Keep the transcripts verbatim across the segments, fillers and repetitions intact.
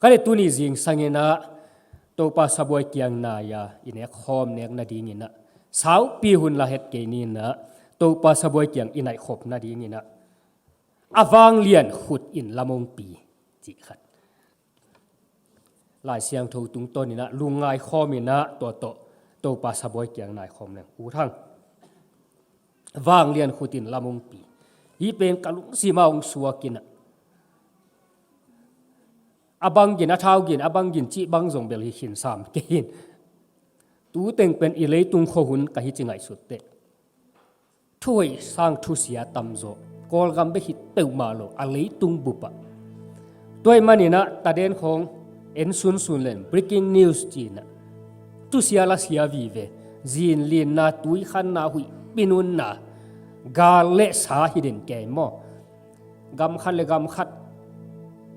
Ka le tuni zingsang inah Topa sabuai kiang nai-a i nek khawm nek nading inah saupi hun la het kei ni inah Topa sabuai kiang i naih khop nading inah a vanglian khut in lamongpi cih khat. Lai Siangtho tungtawn inah lungngai khawm inah tua tawh Topa sabuai kiang nai khawm leng ut hang. Vanglian khut in lamongpi. Hih pen ka lungsim ah hong suak inah a bang gin, a thau gin, a bang gin cih bang zong bel hi khin sam kei in. Tu teng pen i leitung khuahun ka hi ci ngaihsut teh. Thuhoih sang thusia tamzaw. Kawlgam bek hi peuhmah lo, a leitung bup ah. Tua ahih man inah taden khawng en sunsun len, breaking news ci inah thusia lasia vive. Zin linna, tui khanna, huihpi nunna, gal le sa hi den kei maw. Gam khat le gam khat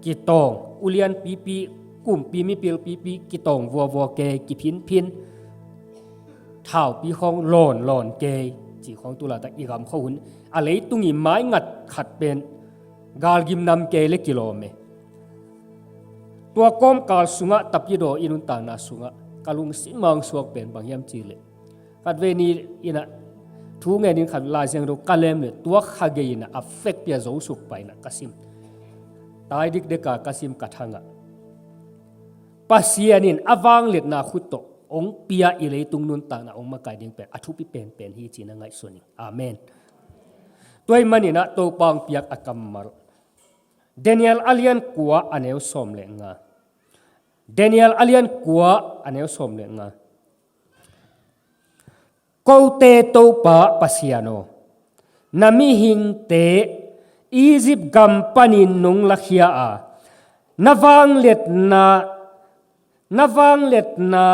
kitawng, ulianpipi, kumpi mipilpipi kitawng vuavua kei, kiphinphin. Thaupi khawng lawnlawn kei, cih khawng tu laitak i gam khuahun a leitung i maingat khat pen galgim nam kei le kilawm e. Tua kawmkal sungah tapidaw i nuntakna sungah ka lungsim ah hong suak pen bang hiam cih leh, khatvei ni inah thu ngen in khat Lai Siangtho ka lem le tua kha gei inah a fekpi a zo suk pah inah ka sim. Tai dikdeka ka sim ka thangah Pasian in a vangliatna khut tawh hong pia i leitung nuntakna hong makai ding pen a thupi penpen hi ci-in a ngaihsun ing. Amen. Tua ahih man inah Topa hong piak a kammal, Daniel a lian kua a neu sawm le nga. Daniel a lian kua a neu sawm le nga. Kote Topa Pasian aw, na mihingte Egypt gam panin nong lakhia a, na vangliatna, na vangliatna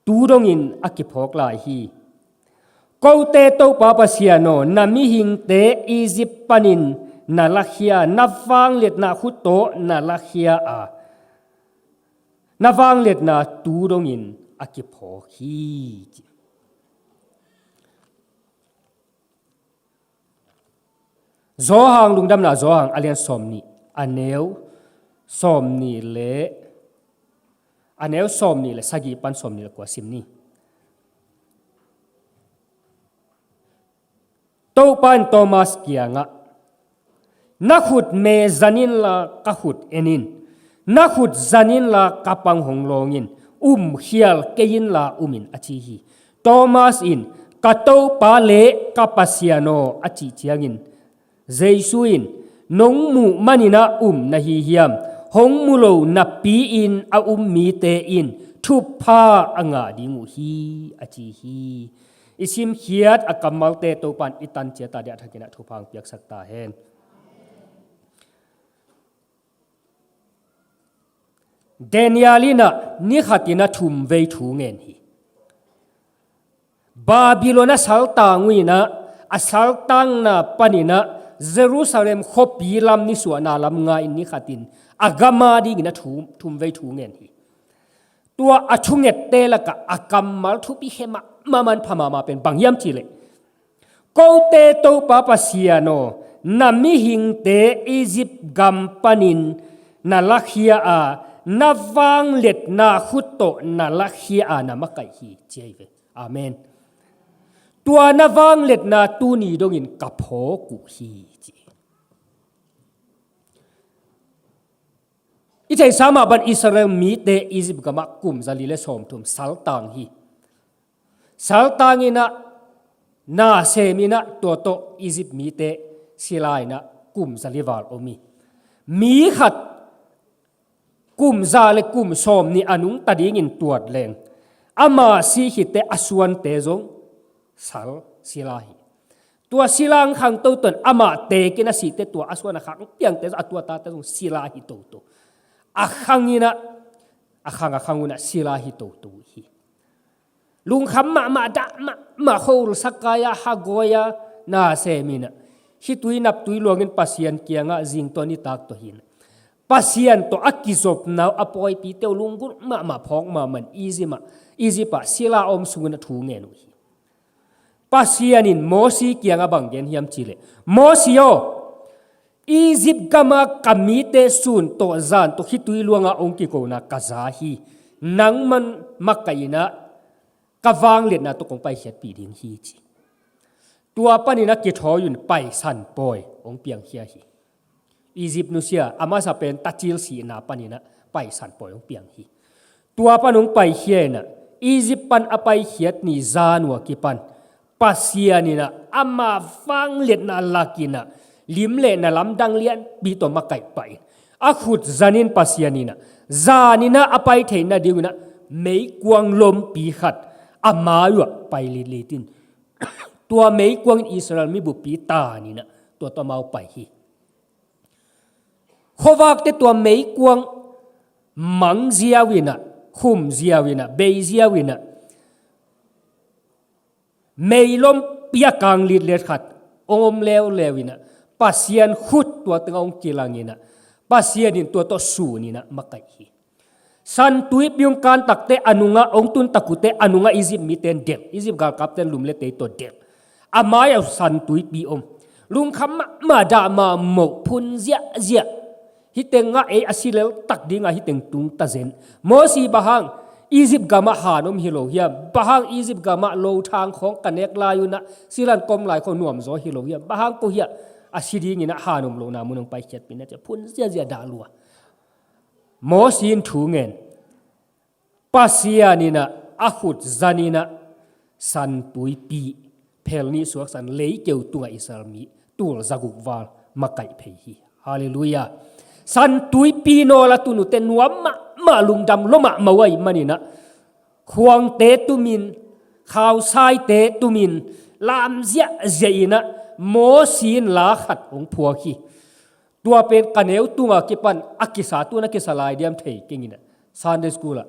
tu dongin a kiphawk lai hi. Kote Topa Pasian aw, na mihingte Egypt panin na lakhia, na vangliatna khut tawh na lakhia a, na vangliatna tu dongin a kiphawk hi. Johan lungdamna, Johan a lian sawm nih, a neu sawm nih le, a neu sawm nih le sagih pan sawm nih le kua sim ni. Topa in Thomas kiangah, na khut me zan inla ka khut en in, na khut zan inla ka pang hong lawng in, um khial kei inla um in, a ci hi. Thomas in, ka Topa le ka Pasian aw, a cih ciangin Jesu in, nong muh manin ah um na hi hiam? Hong mu lo napi-in a um mite in thupha a ngah ding uh hi, a ci hi. I simkhiat a kammalte Topa in i tan ciat a diah thakin ah thupha hong piaksak ta hen. Daniel in ah ni khat in ah thum vei thu ngen hi. Babylon a saltang uh in ah, a saltangna panin ah Jerusalem khuapi lam nisuahna lam nga in ni khat in a gam a dingin ah thum, thum vei thu ngen hi. Tua a thungette lakah a kammal thupi khe mahmah, manpha mahmah pen bang hiam cih leh, kote Topa Pasian aw, na mihingte Egypt gam panin na lakhia a, na vangliatna khut tawh na lakhia a, na makaih hi, ci ahi ve. Amen. Tua na vangliatna tuni dongin ka phawk uh hi, ci. I theihsa mah bang Israel mite Egypt gamah kum zali le sawmthum saltang hi. Saltang in ah, na sem in ah, tua tawh Egypt mite sila in ah kum zali val om hi. Mi khat kum za le kum sawm nih a nungta dingin tuat leng, ama sih khit teh a suante zong sal sila hi. Tua sila hong khang toto in amah teek in a sih teh tua a suan a khang piangte zong, a tuatate zong sila hi toto. A khang in ah, a khang a khang un ah sila hi toto hi. Lungkham mahmah, dah mahmah, khol sakai a, hagawi a, na sem in ah, khitui naptui luangin Pasian kiangah zingtawn i tak tawh hi in ah, Pasian tawh a kizopna uh, a pawipite uh lunggulh mahmah, phawk mahmah in Egypt ah, Egypt ah sila a om sungin ah thu ngen uh hi. Pasian in Mosi kiangah bang gen hiam cih leh, Mosi aw, Egypt gama ka mite sun tawh zan tawh khitui luanga hong kikona ka za hi. Nangman makaihna ka vangliatna tawh kong paikhiatpih ding hi ci. Tua panin a kithawi un paisan pawi hong piangkhia hi. Egypt nusia a masa pen tacil sihna panin a paisan pawi hong piang hi. Tua pan hong paikhia in a, Egypt pan a paikhiat ni zan ua kipan Pasian in a ama vangliatna lakin a lim le na lamdang lianpi tawh makaih pah in, a khut zanin Pasian in a zan in a a pai theih nading un a meikuang lompi khat a mai uah pai litlit in, tua meikuang in Israel mibupi tan in a tua tawh amau pai hi. Khuavakte tua meikuang mang ziau in a, khum ziau in a, bei ziau in a, meilompi a kang litlet khat hong om leuleu in a, Pasian khut tua tengah hong kilang in a, Pasian in tua tawh sun in a makaih hi. Santuipi hong kan takte a nungah hong tun tak uh teh a nungah Egypt mite in delh, Egypt galkapte in lum le tei tawh delh. A mai-ah santuipi om. Lungkham mahmah, dah mahmah, phun ziahziah. Hih tengah ei a si lel tak dingah hih teng tung ta zen. Mosi, bang hang Egypt gamah han om hi lo hiam? Bang hang Egypt gamah lothang khawng ka nek lai un a silan ka om lai khawng nuamzaw hi lo hiam? Bang hang ko hiah a si dingin a han om lohna mun hong paikhiatpih na ci a phun ziahziah, dah lua. Mosi in thu ngen. Pasian in a a khut zan in a santuipi phel nih suaksan leikeu tungah Israel mi tul zaguk val makaih phei hi. Halleluiah. Santuipi nawl a tun uh teh nuam mahmah, lungdam lua mahmah uh ahih manin a khuangte tumin, khausaite tumin, lam ziahziah in a Mosi in la khat hong phuak hi. Tua pen ka neu tunga kipan a kisa, tun a kisa lai diam thei keng in a, Sunday school ah,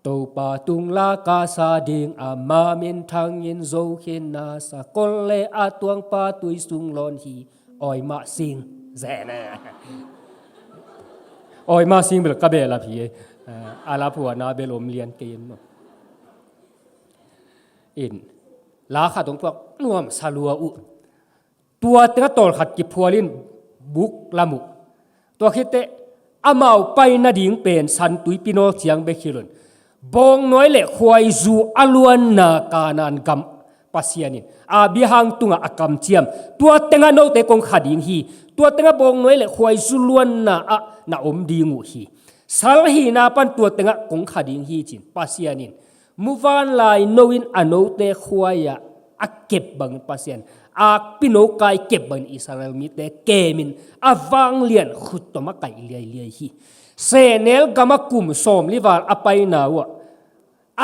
Topa tung la ka sa ding, ama minthangin zo khin na, sakol le a tuangpa tui sung lawn hi. Awi mah sing zen e. Awi mah sing bel ka behlap hi e. A lap huana bel om lian kei in maw. In la khat hong phuak nuamsa lua uh. Tua tengah tawlkhat kiphual in buk lam uh. Tua khit teh amau pai nading pen santuipi nawl ciang bek hi lo in, bawngnawi le khuaizu a luanna Kanaan gam Pasian in Abraham tungah a kamciam, tua tengah note kong kha ding hi. Tua tengah bawngnawi le khuaizu luanna ah na om ding uh hi. Sal hihna pan tua tengah kong kha ding hi ci-in Pasian in muvanlai no in a note khuai-ah a kep bangin Pasian, akpi no kai kep bangin Israel mite kemin a vanglian khut tawh makaih liailiai hi. Sehnel gamah kum sawmli val a paina uh ah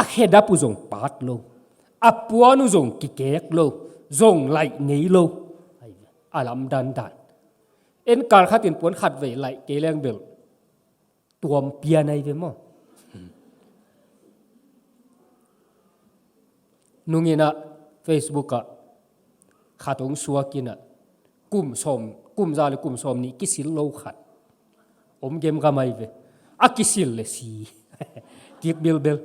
a khedap uh zong pat lo, a puan uh zong kikek lo, zong laih ngei lo. A lamdandan. En kal khatin puan khatvei laih kei leng bel tuam pian ahi ve maw. Nung in a Facebook ah khat hong suak in a, kum sawm, kum za le kum sawm nih kisil lo khat om gemgam ahi ve. A kisil le si kik bilbel.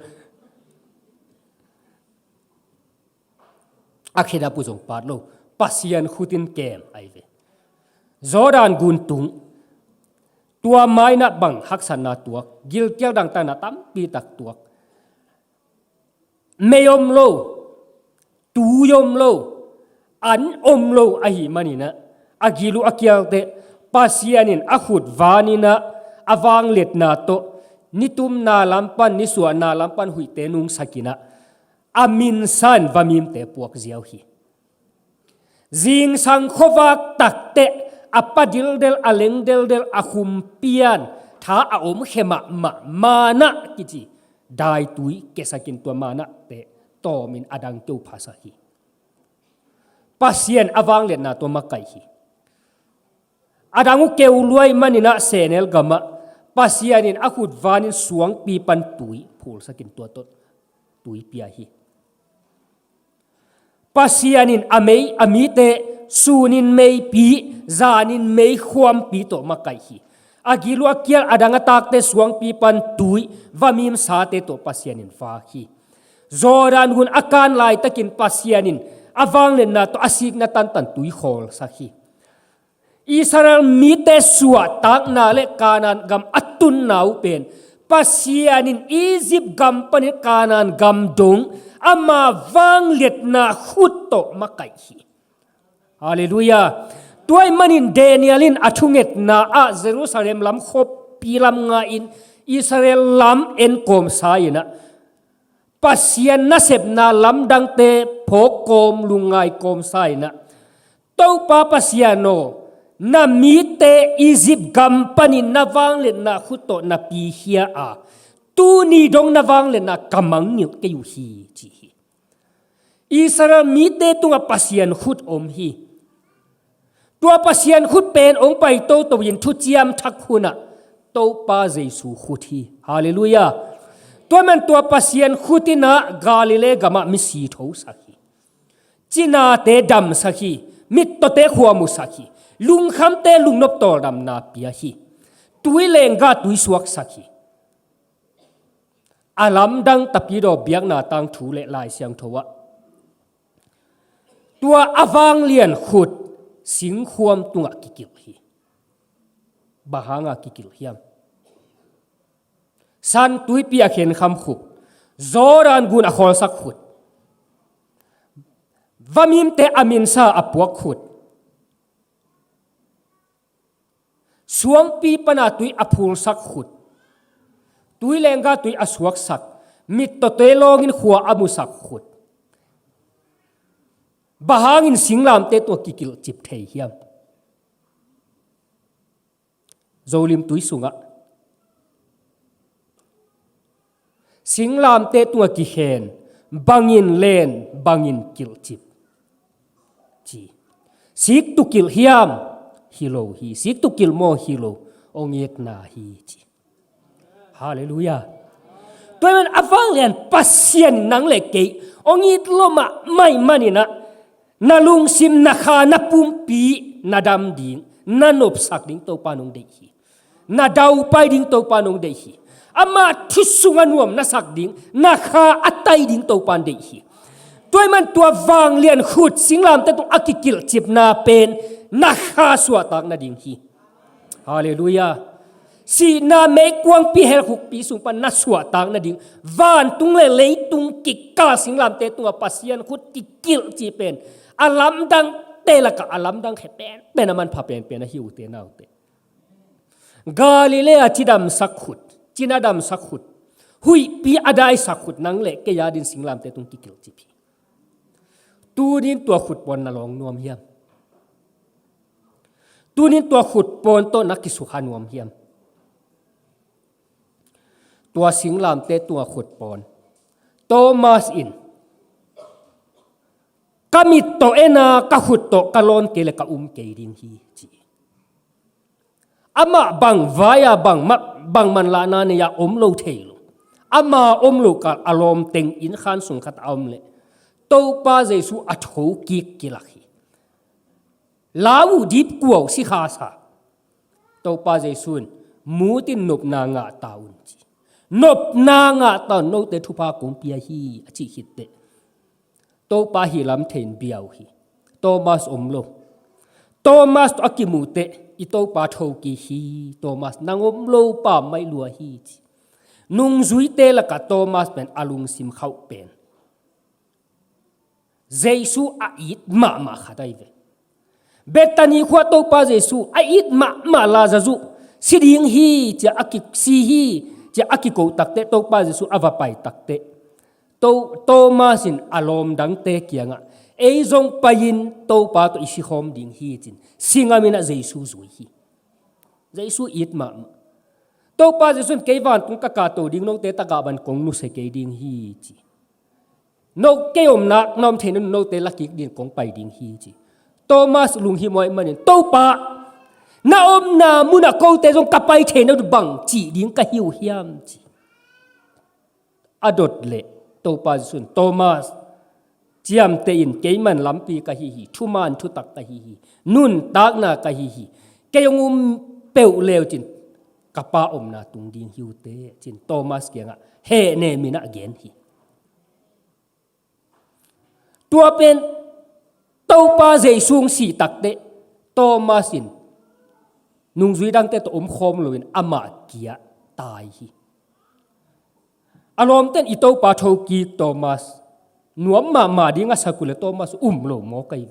A khedap uh zong pat lo, Pasian khut in kem ahi ve. Jordan gun tung, tua mai-ah bang haksatna tuak, gilkial dangtakna tampi tak tuak. Mei om lo, tui om lo, an om lo ahih manin a, a gil uh a kial teh Pasian in a khut van in a, a vangliatna tawh nitumna lam pan, nisuahna lam pan huihte nungsak in a, a minsan vamimte puak ziau hi. Zingsang khuavak tak teh a pa dildel, a leng deldel, a khum pian, tha a om khe mahmah manna kici daitui kesak in tua mannate tawmin a dang keu phasak hi. Pasian a vangliatna tawh makaih hi. A dang uh keu lua ahih manin a sehnel gamah Pasian in a khut van in suangpi pan tui phulsak in tua tawh tui pia hi. Pasian in a mei, a mite sunin meipi, zanin meikhuampi tawh makaih hi. A gil uh a kial, a dang a takte suangpi pan tui vamimsate tawh Pasian in vak hi. Jordan gun a kan laitakin Pasian in a vangliatna tawh a sikna tantan tui khawlsak hi. Israel mite suahtakna le Kanaan gam a tunna uh pen Pasian in Egypt gam panin Kanaan gam dong ama vangliatna khut tawh makaih hi. Halleluiah. Tua ahih manin Daniel in a thungetna ah Jerusalem lam khuapi lam nga-in Israel lam en kawmsa in ah, Pasian nasepna lamdangte phawk kawm, lungngai kawmsa in ah, Topa Pasian aw, na mite Egypt gam panin na vangliatna khut tawh na pikhia a, tuni dong na vangliatna ka mangngilh kei uh hi, ci hi. Israel mite tungah Pasian khut om hi. Tua Pasian khut pen hong pai toto in thuciam thak hunah Topa Jesu khut hi. Halleluiah. Tua man tua Pasian khut in ah Galilee gamah misi thosak hi. Cinate damsak hi. Mittawte khuamusak hi. Lungkhamte lungnop tawldamna pia hi. Tui lengga tui suaksak hi. A lamdang tapidaw biakna tangthu le Lai Siangtho ah tua a vanglian khut singkhuam tungah kikilh hi. Bang hanga kikilh hiam? San tuipi a khenkham khut, Jordan gun a khawlsak khut, vamimte a minsa a puak khut, suangpi pana tui a phulsak khut, tui lengga tui a suaksak, mittawte lawngin khua a musak khut. Bang hangin singlamte tungah kikilhcip thei hiam? Zolim tui sungah singlamte tungah kikhen, bangin len, bangin kilhcip, ci. Sik tu kilh hiam? Hi lo hi. Sik tu kilh maw? Hi lo. Hong itna hi, ci. Halleluiah. Tua ahih man a vanglian Pasian nang le kei hong it lua mahmah ahih manin ah, na lungsim, na kha, na pumpi na dam ding, na nopsak ding Topa in hong deih hi. Na daupai ding Topa in hong deih hi. Ama thu sungah nuam na sak ding, na kha a tai ding Topa in deih hi. Tua ahih man tua vanglian khut singlamte tung a kikilhcipna pen na kha suahtak nading hi. Halleluiah. Sihna meikuangpi, hell khukpi sung pan na suahtak nading, vantung le leitung kikal singlamte tungah Pasian khut kikilh cih pen a lamdangte lakah a lamdang khe penpen, a manpha penpen ahi uh, ute naute. Galilee cidamsak khut, cina damsak khut, huihpi a daisak khut nang le kei adingin singlamte tung kikilhcip hi. Tunin tua khut pawn na lawng nuam hiam? Tunin tua khut pawn tawh na kisukha nuam hiam? Tua singlamte tunga khut pawn Thomas in, ka mit tawh en a, ka khut tawh ka lawn kei leh ka um kei ding hi, ci. Amah bang vai-a, bang ma-, bang manlahna nei-a om lo thei lo. Ama om lo kal a lawmteng inn khan sung khat a om leh Topa Jesu a thokik kilak hi. Lau uh, dip kua uh, si kha sa. Topa Jesu in, mut in nopna ngah ta un, ci. Nopna ngah ta un, note thupha kong pia hi, a cih khit teh Topa hih lam thei in bia uh hi. Thomas om lo. Thomas tawh a kimu teh, i Topa thokik hi, Thomas, nang om lo pammaih lua hi, ci. Nungzuite lakah Thomas pen a lungsim khauh pen Jesu a it mahmah khat ahi ve. Bethany khua Topa Jesu a it mahmah Lazarus si ding hi, ci-a a ki, si hi, ci-a a kiko takteh, Topa Jesu a va pai takteh, To-, Thomas in a lawmdangte kiangah, ei zong pai-in Topa tawh i sikhawm ding hi, ci-in singamin ah Jesu zui hi. Jesu it mahmah. Topa Jesu in, kei vantung ka kahto ding, note tagah bang kong nusia kei ding hi, ci. No, kei omna na om theihna, note lakik ding kong pai ding hi, ci. Thomas lunghimawh ahih manin, Topa, na omna munah kote zong ka pai theihna uh bang cih ding ka hi uh hiam, ci. A dot leh Topa Jesu in, Thomas, ciamteh in, keimah lampi ka hi hi, thuman thutak ka hi hi, nuntakna ka hi hi, kei hong um peuh le uh cin ka Pa omna tung ding hi uh teh, ci-in Thomas kiangah hehnem in ah gen hi. Tua pen Topa Jesu hong sih takteh Thomas in Nungzui dangte tawh om khawm loin amah kia tai hi. A lawmten i Topa thokik Thomas nuam mahmah ding a sak uh le Thomas um lo maw kai.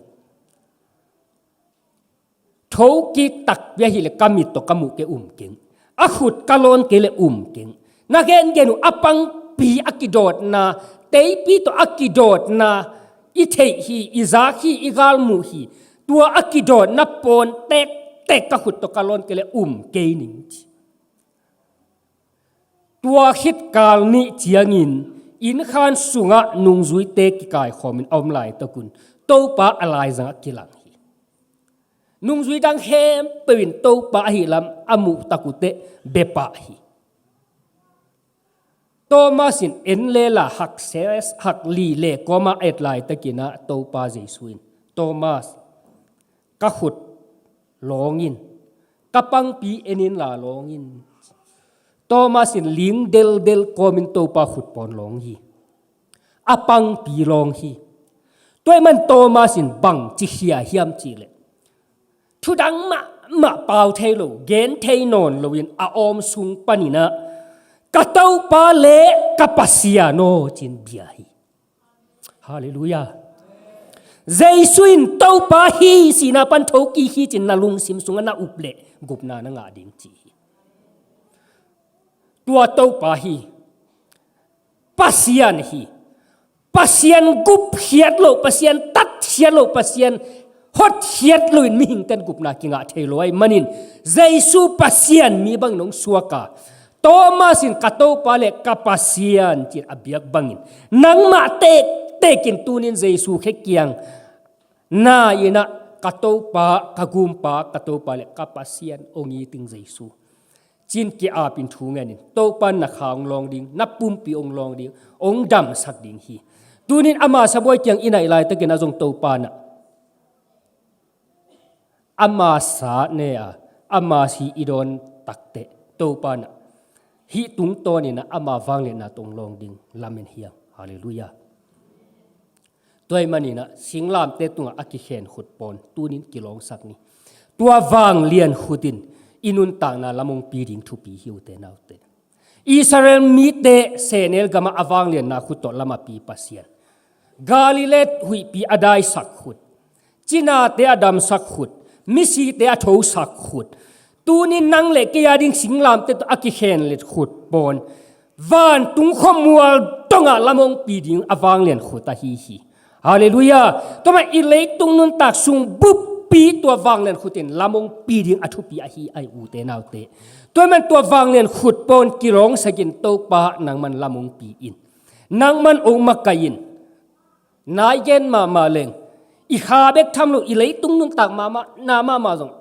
Thokik takpi ahih le ka mit tawh ka muh kei um keng. A khut ka lawn kei le um keng. Na gengen uh a pangpi a kidawtna, teipi tawh a kidawtna i theih hi, i zak hi, i galmuh hi. Tua a kidawtna pawn tektek ka khut tawh ka lawn kei le um kei ning ci. Tua khit kal nih ciangin innkhan sungah nungzuite kikaikhawmin a om laitakun Topa a laizangah kilang hi. Nungzui dang khempeuh in Topa ahi lam a muh tak uh teh bepah hi. Thomas in en lela hak ses, hak li le kawma a et laitakin ah Topa Jesu in, "Thomas, ka khut lawng in, ka pangpi en inla lawng in." Thomas in ling deldel kawmin Topa khut pawn lawng hi. A pangpi lawng hi. Tua ahih man Thomas in bangci khia hiam cih leh, thudang mahmah pau thei lo, gen thei nawn loin a awm sung panin ah, "Ka Topa le ka Pasian aw," ci-in bia hi. Halleluiah. Jesu in Topa hi, sihna pan thokik hi ci-in na lungsim sungah na up leh gupna na ngah ding ci hi. Tua Topa hi. Pasian hi. Pasian gupkhiat lo, Pasian tatkhiat lo, Pasian hotkhiat loin mihingten gupna kingah thei lo ahih manin Jesu Pasian mi bangin hong suak a, Thomas in, "Ka Topa le ka Pasian," ci-in a biak bangin nangmah tektekin tunin Jesu khe kiang na-in ah, "Ka Topa, ka Gumpa, ka Topa le ka Pasian," hong it ing Jesu. Ci-in ki-apin thu ngenin Topa in na kha hong lawng ding, na pumpi hong lawng ding, hong damsak ding hi. Tunin ama sabuai kiang i naih laitakin ah zong Topa in ah ama sa ne a, ama si i dawn takteh Topa in ah hih tungtawnin ah ama vangliatna tawh hong lawng ding lamen hi hang. Halleluiah. Tua ahih manin ah singlamteh tungah a kikhen khut pawn tunin kilawngsak ni. Tua vanglian khut in i nuntakna lam hong pi ding thupi hi, ute naute. Israel mite sehnel gamah a vanglianna khut tawh lam a pi Pasian, Galilee huihpi a daisak khut, cinate a damsak khut, misite a thosak khut, tunin nang le kei a ding singlamteh tawh a kikhen let khut pawn vantung khuamual dongah lam hong pi ding a vanglian khut ahi hi. Halleluiah. Tua mah i leitung nuntak sung buppi tua vanglian khut in lam hong pi ding a thupi ahi, ai ute naute. Tua ahih man tua vanglian khut pawn kilawngsakin Topa nangman lam hong pi in, nangman hong makaih in. Nai gen mahmah leng, i kha bek tham lo, i leitung nuntak mahmah, na mahmah zong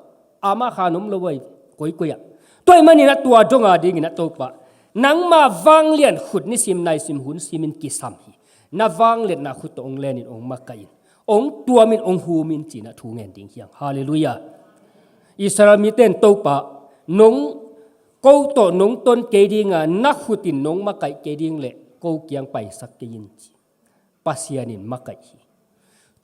ama kha nuam lo ai, koikoi ah. Tua ahih manin ah tua dong a dingin ah Topa, nangma vanglian khut nisim naisim hun simin kisam hi. Na vangliatna khut tawh hong lenin hong makaih in, hong tuamin hong humin ci-in ah thu ngen ding hi hang. Halleluiah. Israel mite in Topa, nong, ko tawh nong ton kei ding a, na khut in nong makaih kei ding leh ko kiang paisak kei in ci. Pasian in makaih hi.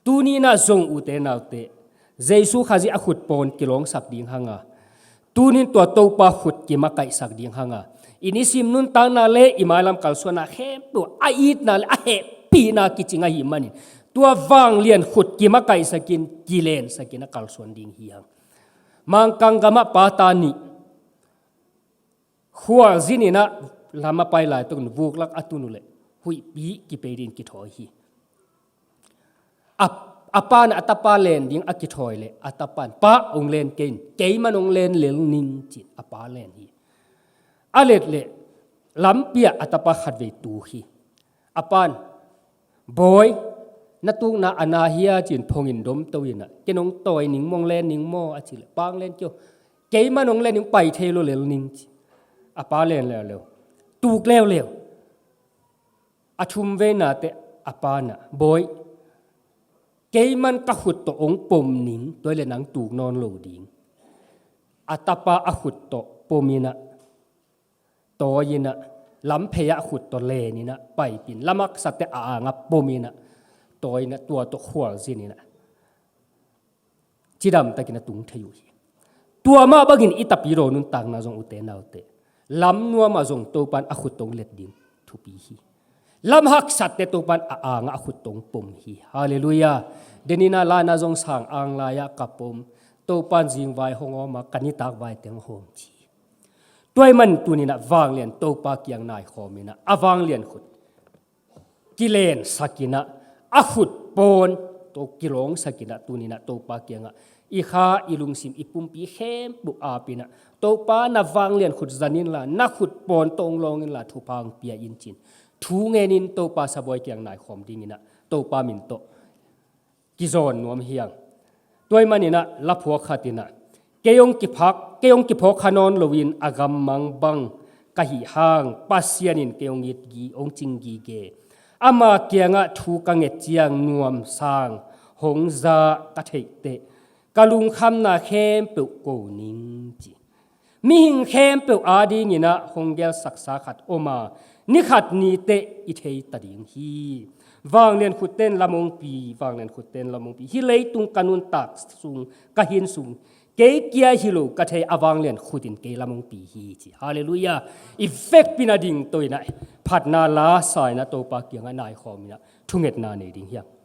Tuni-in ah zong ute naute, Jesu Khazih a khut pawn kilawngsak ding hang a, tunin tua Topa khut kimakaihsak ding hang a, i nisim nuntakna le i mailam kalsuanna khempeuh a itna le a hehpihna kicing ahih manin tua vanglian khut kimakaihsakin kilensakin a kalsuan ding hi hang. Mangkang gamah pa ta nih khualzin in ah lam a pai laitakun vuklak a tun uh leh huihpi kipei dingin kithawi hi. A, a pa in a tapa len ding a kithawi leh a tapa in, "Pa, hong len kei in, keiman hong len lel ning," ci-in a pa len hi. A let leh lampi ah a tapa khatvei tuk hi. A pa in, "Bawi, na tukna a na hia?" ci-in phongin domto in ah, "Ken hong tawi ning maw, hong len ning maw?" a cih leh, "Pa, hong len kei o, keiman hong len ning, pai thei lo lel ning," ci. A pa len leuleu, tuk leuleu. A thumveina teh a pa in ah, "Bawi, keiman ka khut tawh hong pom ning, tua hi leh nang tuk nawn lo ding." A tapa a khut tawh pom in ah, tawi in ah, lamphei ah khut tawh len in ah, paipih in, lam haksa teh a angah pom in ah, tawi in ah, tua tawh khualzin in ah, cidamtakin a tung thei uh hi. Tua mah bangin i tapidaw nuntakna zong, ute naute, lam nuamah zong Topan a khut tawh hong let ding thupi hi. Lam haksatte Topan a angah a khut tawh hong pom hi. Halleluiah. Deninah lana zong sang ang lai-ah ka pom, Topan zingvai hong awm a, ka nitak vai teng hong ci. Tua ahih manin tuninah vanglian Topa kiang naikhawm inah, a vanglian khut kilensak inah, a khut pawn tawh kilawngsak inah, tuninah Topa kiangah i kha, i lungsim, i pumpi khempeuh ap inah, Topa, na vanglian khut zan inla, na khut pawn tawh hong lawng inla, thupha hong pia in, ci-in thu ngenin Topa sabuai kiang naikhawm dinginah Topa min tawh kizawn nuam hi hang. Tua ahih maninah laphuak khat inah, kei hong kiphak, kei hong kiphawk kha nawn loin a gammang bang ka hih hang Pasian in kei hong it gi, hong cing gige. Ama kiangah thu ka nget ciang nuamsa-in hong za ka theihteh, ka lungkhamna khempeuh ko ning, ci. Mihing khempeuh adinginah hong gelsaksa khat om a, ni khat ni teh i thei ta ding hi. Vanglian khutte in lam hong pi, vanglian khutte in lam hong pi. Hih leitung ka nuntak sung, ka hin sung, kei kia hi lo ka thei a vanglian khut in kei lam hong pi hi, ci. Halleluiah. I vekpi-in a ding tawh inah, phatna lasa inah Topa kiangah naikhawm inah thungetna nei ding hi hang.